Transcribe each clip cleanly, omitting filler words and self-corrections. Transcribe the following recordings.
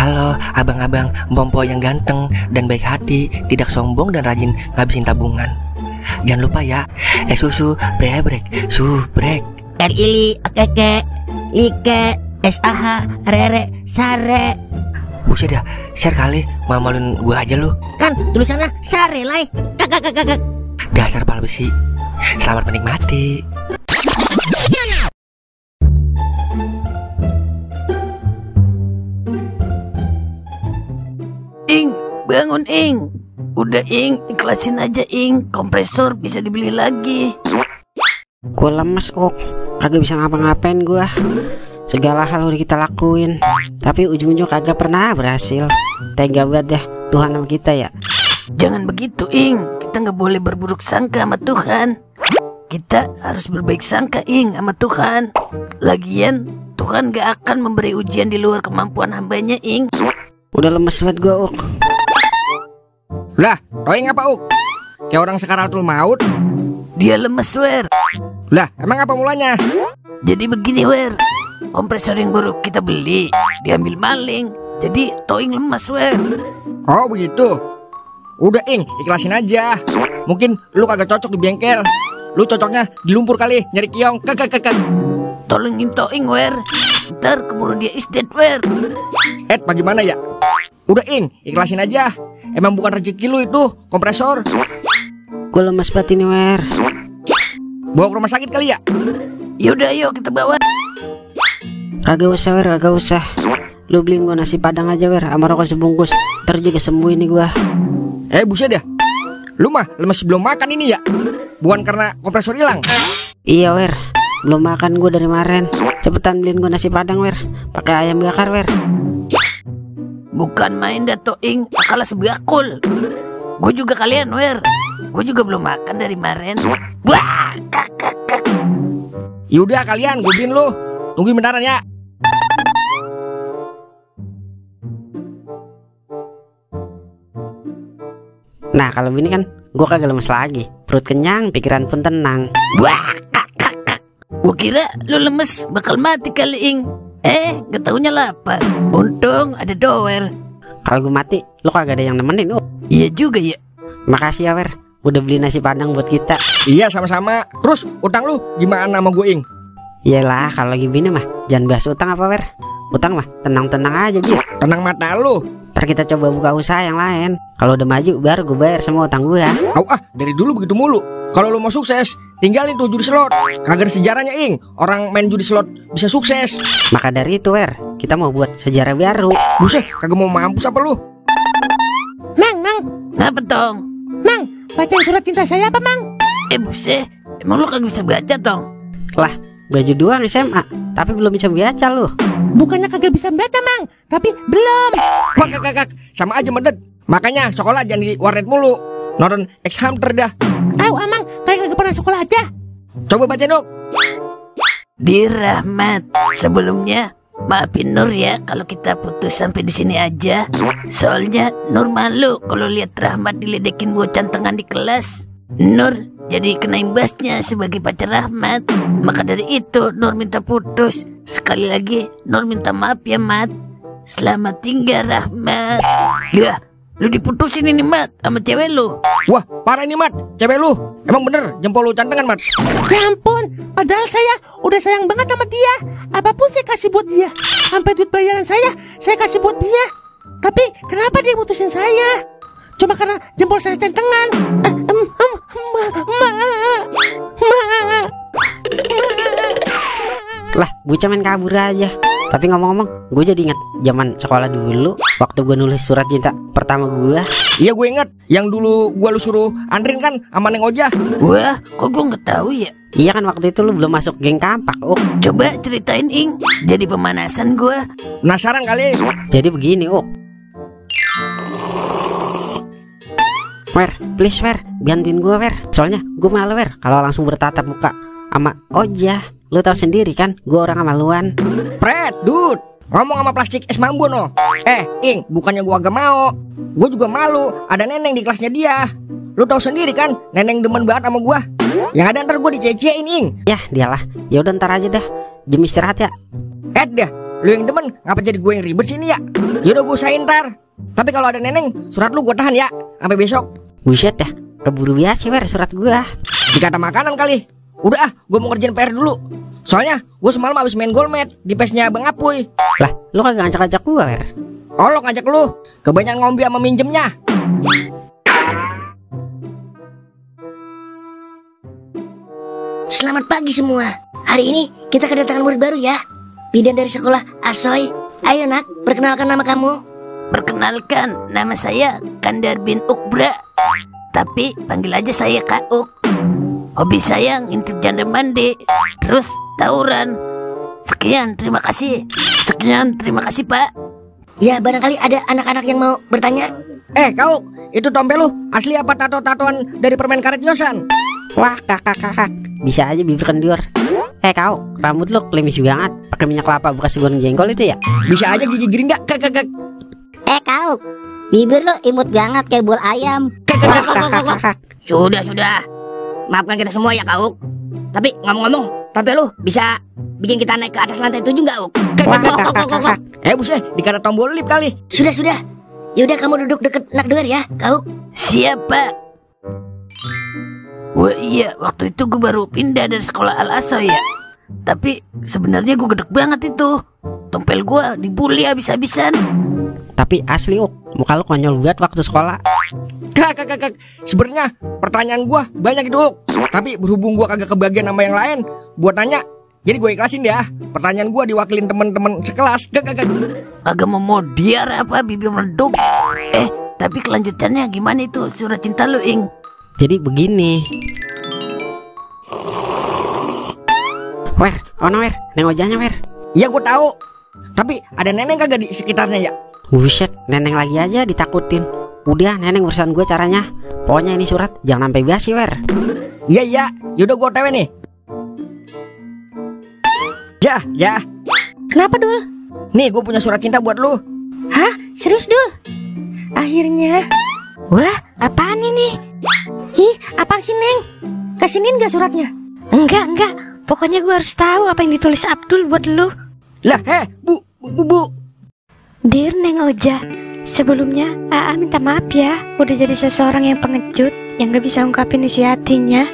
Halo abang-abang Bompo yang ganteng dan baik hati, tidak sombong dan rajin ngabisin tabungan. Jangan lupa ya, susu brebrek, subrek. Ili, keke, like, SAH, rere, sare. Buset dah, share kali, malu-maluin gue aja lu. Kan tulisannya sare lai. Kakak. Dasar pala besi. Selamat menikmati. Ing, bangun Ing. Udah Ing, ikhlasin aja Ing. Kompresor bisa dibeli lagi. Gue lemes kagak bisa ngapa-ngapain gue. Segala hal udah kita lakuin, tapi ujung-ujung kagak pernah berhasil. Tega banget dah Tuhan sama kita ya. Jangan begitu Ing, kita gak boleh berburuk sangka sama Tuhan. Kita harus berbaik sangka Ing sama Tuhan. Lagian Tuhan gak akan memberi ujian di luar kemampuan hambanya Ing. Udah lemes banget gue Lah, Toing apa Kayak orang Sakaratul Maut. Dia lemes Wer. Lah, emang apa mulanya? Jadi begini Wer, kompresor yang baru kita beli diambil maling, jadi Toing lemes Wer. Oh begitu. Udah Ing, ikhlasin aja. Mungkin lu kagak cocok di bengkel. Lu cocoknya di lumpur kali, nyari kiong. Kakak. Tolongin Toing Wer, ntar keburu dia is dead Wer. Bagaimana ya? Udah Ing, ikhlasin aja. Emang bukan rezeki lu itu, kompresor. Gue lemes banget ini Wer. Bawa ke rumah sakit kali ya? Yaudah ayo kita bawa. Kagak usah Wer, kagak usah. Lu beliin gue nasi padang aja Wer, sama rokok sebungkus. Ntar juga sembuh ini gue. Buset dah. Lu mah lemes sebelum makan ini ya? Bukan karena kompresor hilang? Iya Wer, belum makan gue dari kemarin. Cepetan beliin gue nasi padang Wer, pakai ayam bakar Wer. Bukan main dah Toing, kalah sebakul. Gue juga kalian Wer. Gue juga belum makan dari kemarin. Wah, kakak. Yaudah kalian, gue beliin lu. Tungguin bentaran ya. Nah kalau gini kan gue kagak lemes lagi. Perut kenyang, pikiran pun tenang. Wah, kakak. Gue kira lu lemes bakal mati kali Ing. Gak taunya lapar. Untung ada doer. Kalau gue mati, lo kagak ada yang nemenin. Iya juga ya. Makasih ya Wer, udah beli nasi padang buat kita. Iya sama-sama. Terus utang lu gimana sama gue Ing? Iyalah kalau lagi bini mah jangan bahas utang apa Wer. Utang mah tenang-tenang aja biar. Tenang mata lu. Ntar kita coba buka usaha yang lain. Kalau udah maju baru gue bayar semua utang gue ya. Dari dulu begitu mulu. Kalau lu mau sukses, tinggalin tuh judi slot. Kagak ada sejarahnya Ing, orang main judi slot bisa sukses. Maka dari itu Wer, kita mau buat sejarah baru. Buset, kagak mau mampus apa lu? Mang. Apa Tong? Mang, bacain surat cinta saya apa Mang? Buset, emang lu kagak bisa baca Tong? Lah, baju doang SMA, tapi belum bisa baca lu. Bukannya kagak bisa baca Mang, tapi belum. Kakak, sama aja medet. Makanya sekolah jangan di warnet mulu. Nonton X Hamster dah. Amang, kayak kagak pernah sekolah aja. Coba baca Nuk. Di Rahmat, sebelumnya maafin Nur ya kalau kita putus sampai di sini aja. Soalnya Nur malu kalau lihat Rahmat diledekin bocah tengan di kelas. Nur jadi kena imbasnya sebagai pacar Rahmat. Maka dari itu Nur minta putus. Sekali lagi Nur minta maaf ya Mat. Selamat tinggal Rahmat. Ya, lu diputusin ini Mat sama cewek lu. Wah, parah ini Mat, cewek lu. Emang bener jempol lu cantengan Mat? Ya ampun, padahal saya udah sayang banget sama dia. Apapun saya kasih buat dia. Sampai duit bayaran saya kasih buat dia. Tapi kenapa dia mutusin saya? Cuma karena jempol saya cantengan. Lah, bocah main kabur aja. Tapi ngomong-ngomong, gue jadi inget zaman sekolah dulu, waktu gue nulis surat cinta pertama gue. Iya gue inget, yang dulu gue lu suruh anterin kan sama Neng Oja. Wah, kok gue gak tahu ya? Iya kan waktu itu lu belum masuk geng kampak. Coba ceritain Ing, jadi pemanasan gue. Penasaran kali. Jadi begini Wer, please Wer, gantiin gue Wer. Soalnya gue malu Wer kalau langsung bertatap muka sama Oja. Lu tahu sendiri kan, gue orang amaluan. Pret, dude, ngomong sama plastik es mambu no. Ing, bukannya gue agak mau. Gue juga malu, ada Neneng di kelasnya dia. Lu tahu sendiri kan, Neneng demen banget sama gue. Yang ada ntar gue dicecein Ing. Ya, dialah. Ya udah ntar aja dah. Jam istirahat ya. Dah, Lu yang demen, ngapa jadi gue yang ribet sini ya? Yaudah gue usahain ntar. Tapi kalau ada neneng, surat lu gue tahan ya sampai besok. Buset ya, keburu biasa Wer surat gua. Dikata makanan kali. Udah gue mau ngerjain PR dulu. Soalnya gue semalam habis main golmet di pesnya Bang Apuy. Lah, lu kagak ngajak-ngajak gua Wer. Oh lo ngajak lu, kebanyakan ngombe sama minjemnya. Selamat pagi semua. Hari ini kita kedatangan murid baru ya. Bidan dari sekolah Asoy. Ayo nak, perkenalkan nama kamu. Perkenalkan, nama saya Kandar bin Ukbra. Tapi panggil aja saya Kak Uk. Hobi saya ngintip janda mandi, terus tawuran. Sekian, terima kasih. Sekian, terima kasih Pak. Ya, barangkali ada anak-anak yang mau bertanya. Kau, itu tompel lu asli apa tato-tatoan dari permen karet Yosan? Wah, kakak, bisa aja bibir kendur. Kau, rambut lu klimis banget. Pakai minyak kelapa bekas goreng jengkol itu ya? Bisa aja gigi gerinda, kakak. Kau, bibir lo imut banget kayak bol ayam. Kakak. Sudah. Maafkan kita semua ya Kak Uk. Tapi ngomong-ngomong, tompel lu bisa bikin kita naik ke atas lantai 7 nggak Uk? Kakak. Buset, dikata tombol lip kali. Sudah. Yaudah kamu duduk deket nak dengar ya Kak Uk. Siapa? Wah iya, waktu itu gue baru pindah dari sekolah Al-Asa ya. Tapi sebenarnya gue gedek banget itu. Tompel gue dibully habis-habisan. Tapi asli Uk, muka lu konyol banget waktu sekolah. Kakak. Sebenarnya pertanyaan gua banyak itu, Uk. Tapi berhubung gua kagak kebagian sama yang lain, buat tanya. Jadi gue ikhlasin ya. Pertanyaan gua diwakilin teman-teman sekelas. Kakak. Kagak mau modiar apa bibir meleduk. Tapi kelanjutannya gimana itu surat cinta lu, Ing? Jadi begini. Wer, Wer, neng ojanya Wer. Iya gua tahu. Tapi ada neneng kagak di sekitarnya ya? Buset, neneng lagi aja ditakutin. Udah, neneng urusan gue caranya. Pokoknya ini surat jangan sampai basi Wer. Iya. Yaudah gua otw nih. Ya. Kenapa Dul? Nih gue punya surat cinta buat lu. Hah? Serius Dul? Akhirnya. Wah, apaan ini? Ih, apaan sih Neng? Kasinin gak suratnya? Enggak. Pokoknya gue harus tahu apa yang ditulis Abdul buat lu. Lah, Bu. Dear Neng Oja, sebelumnya AA minta maaf ya udah jadi seseorang yang pengecut, yang gak bisa ungkapin isi hatinya.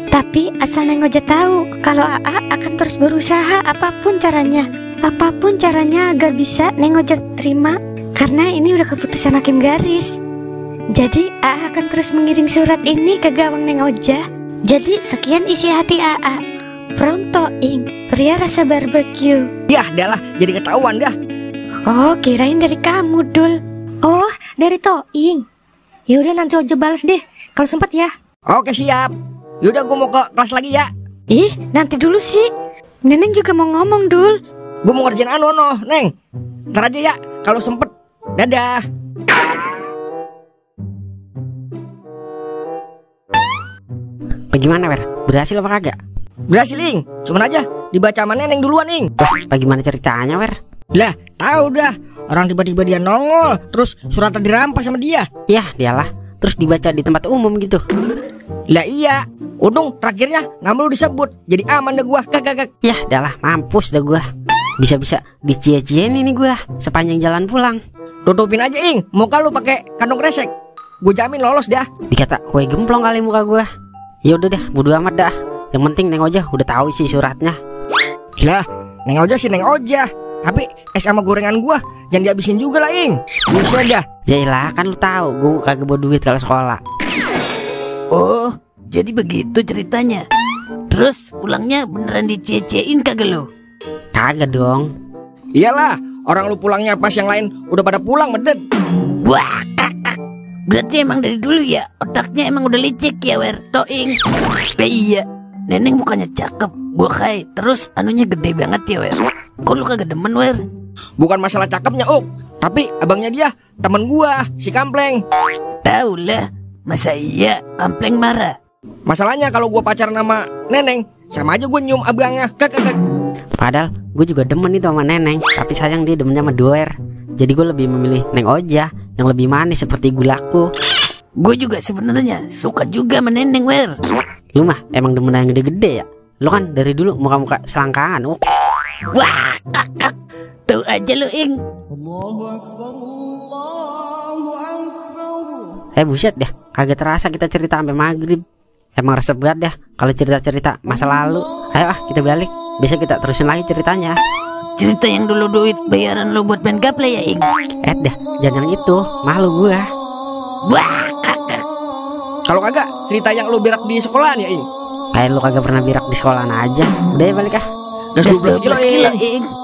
Tapi asal Neng Oja tahu kalau AA akan terus berusaha apapun caranya agar bisa Neng Oja terima. Karena ini udah keputusan hakim garis. Jadi AA akan terus mengirim surat ini ke gawang Neng Oja. Jadi sekian isi hati AA. From Toing, pria rasa barbecue. Yah, dah lah, jadi ketahuan dah. Oh, kirain dari kamu, Dul. Oh, dari Toing. Yaudah nanti Oja balas deh, kalau sempat ya. Oke, siap. Yaudah gue mau ke kelas lagi ya. Ih, nanti dulu sih. Neneng juga mau ngomong, Dul. Gue mau ngerjain Neng. Ntar aja ya, kalau sempet. Dadah. Bagaimana Wer? Berhasil apa kagak? Berhasil, Ing. Cuman aja dibaca sama Neneng duluan, Ing. Wah, bagaimana ceritanya Wer? Lah, tahu dah. Orang tiba-tiba dia nongol, terus suratnya dirampas sama dia. Yah, dialah. Terus dibaca di tempat umum gitu. Lah iya. Untung terakhirnya nama lu disebut. Jadi aman dah gua. Kakak. Yah, dialah, mampus dah gua. Bisa-bisa dicie-ciein ini gua sepanjang jalan pulang. Tutupin aja, Ing. Muka lu pakai kantong kresek. Gue jamin lolos dah. Dikata kue gemplong kali muka gua. Ya udah deh, bodo amat dah. Yang penting Neng Oja udah tahu isi suratnya. Lah, Neng Oja sih Neng Oja. Tapi es sama gorengan gua jangan dihabisin juga lah, Ing. Buset dah. Yaelah, kan lu tahu gua kagak bawa duit kalau sekolah. Oh, jadi begitu ceritanya. Terus pulangnya beneran dicie-ciein kagak lo? Kagak dong. Iyalah, orang lu pulangnya pas yang lain udah pada pulang, medet. Wah, kakak. Berarti emang dari dulu ya otaknya emang udah licik ya, Wer. Toing. Iya, Neneng bukannya cakep, bokai, terus anunya gede banget ya, Wer. Kok lu kagak demen, Wer? Bukan masalah cakepnya, Uk. Tapi abangnya dia temen gua, si Kampleng. Tahu lah, masa iya Kampleng marah? Masalahnya kalau gua pacaran sama Neneng, sama aja gua nyium abangnya. Kakak. Padahal gue juga demen itu sama Neneng, tapi sayang dia demennya sama Doer. Jadi gue lebih memilih Neng Oja yang lebih manis seperti gulaku. Gue juga sebenarnya suka juga sama Neneng, Wer. Lu mah emang demen yang gede-gede ya. Lu kan dari dulu muka-muka selangkangan. Wah, kakak. Tuh Tahu aja lu, Ing. Buset dah, kagak terasa kita cerita sampai maghrib. Emang resep banget dah kalau cerita-cerita masa lalu. Ayo kita balik, besok kita terusin lagi ceritanya. Cerita yang dulu duit bayaran lo buat main gaple ya, Ing. Dah, jangan yang itu, malu gua. Wah, kagak. Kalau kagak, cerita yang lu berak di sekolahan ya, Ing. Kayak lu kagak pernah birak di sekolahan aja. Udah ya balik ah. Gas 12 kilo, kilo, Ing. Ing.